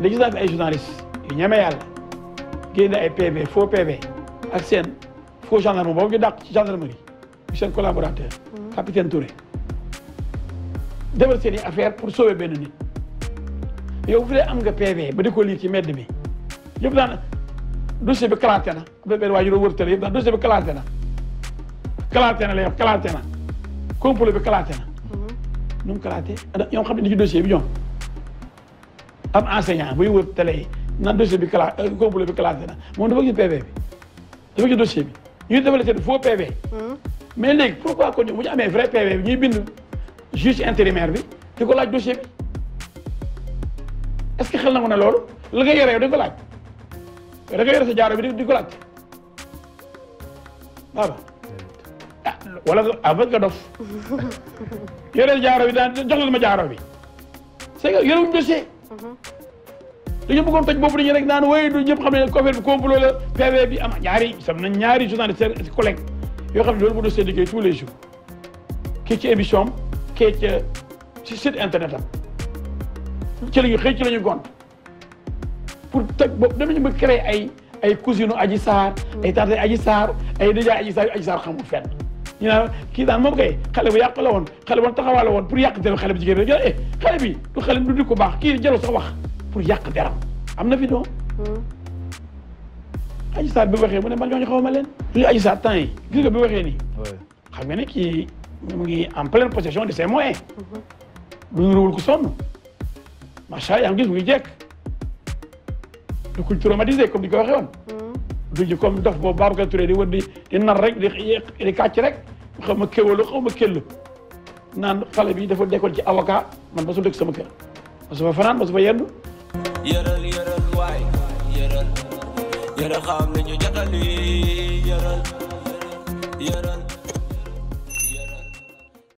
da gis naa fi ay journalistes yu ñeme yàlla génne ay PV faux PV ak seen faux gendarme boobu ñu dàq ci gendarmerie seen collaborateur capitaine Touré defal seen i affaire pour sauver benn nit yow bu dee am nga PV ba di ko lire ci mbedd mi yëpp daan dossier bi classé na ba benn waa ju doon wër télé yëpp daan dossier bi classé na lay wax classé na complot bi classé na nu mu classé ñoom xam ne ci dossier bi ñoom am enseignant buy wër télé yi naan dossier bi complot bi classé na moom dafa gis PV bi dafa gis dossier bi ñuy defal seen faux PV mais léegi pourquoi kon bu ñu amee vrai PV bi ñuy bind juge intérimaire bi di ko laaj dossier bi est-ce que xel nangu na loolu la nga yore yow di ko laaj da nga yore sa jaaro bi di ko laaj waaw ah wala avec nga dof yore jaaro bi daan jox leen ma jaaro bi c'est que yorewuñu dossier dañu bëggoon toj boobu dañu rek naan woy du ñëpp xam ne affaire bi complot la PV bi am ñaari sam na ñaari journaliste collègue yoo xam ne loolu bu dossier liggéey tous les jours kii ci émission am kii ci site internet am ci la ñu xëy ci la ñu gont pour toj boobu danañu bëgg créer ay cousine Adji Sarr ay tante Adji Sarr ay déjà Adji Sarr xamul fenn ñu naan kii daan moom kay xale bu yàq la woon xale bu taxawaa la woon pour yàq deram xale bu jigéen bi xale bi du xale du di ko baax kii jarul sax wax pour yàq deram am na fi doon Adji Sarr bi waxee mu ne man ñooñu xaw ma leen li Adji Sarr temps yi gis nga bi waxee nii xam nga ne kii mu ngi en pleine possession de ses moyens du nuruwul ko sonn macha allah yaa ngi gis mu ngi jekk du ko traumatisé comme di ko waxee woon du ji comme dof boobu Babacar Touré di wër di nar rek di kàcc rek xaw ma kéwalu xaw ma kéll naan xale bi dafa dekkoon ci avocat man ba su dëkk sama kër ba su fa fanaan ba su fa yendu yëral waay yëral xam nañu jotali yëral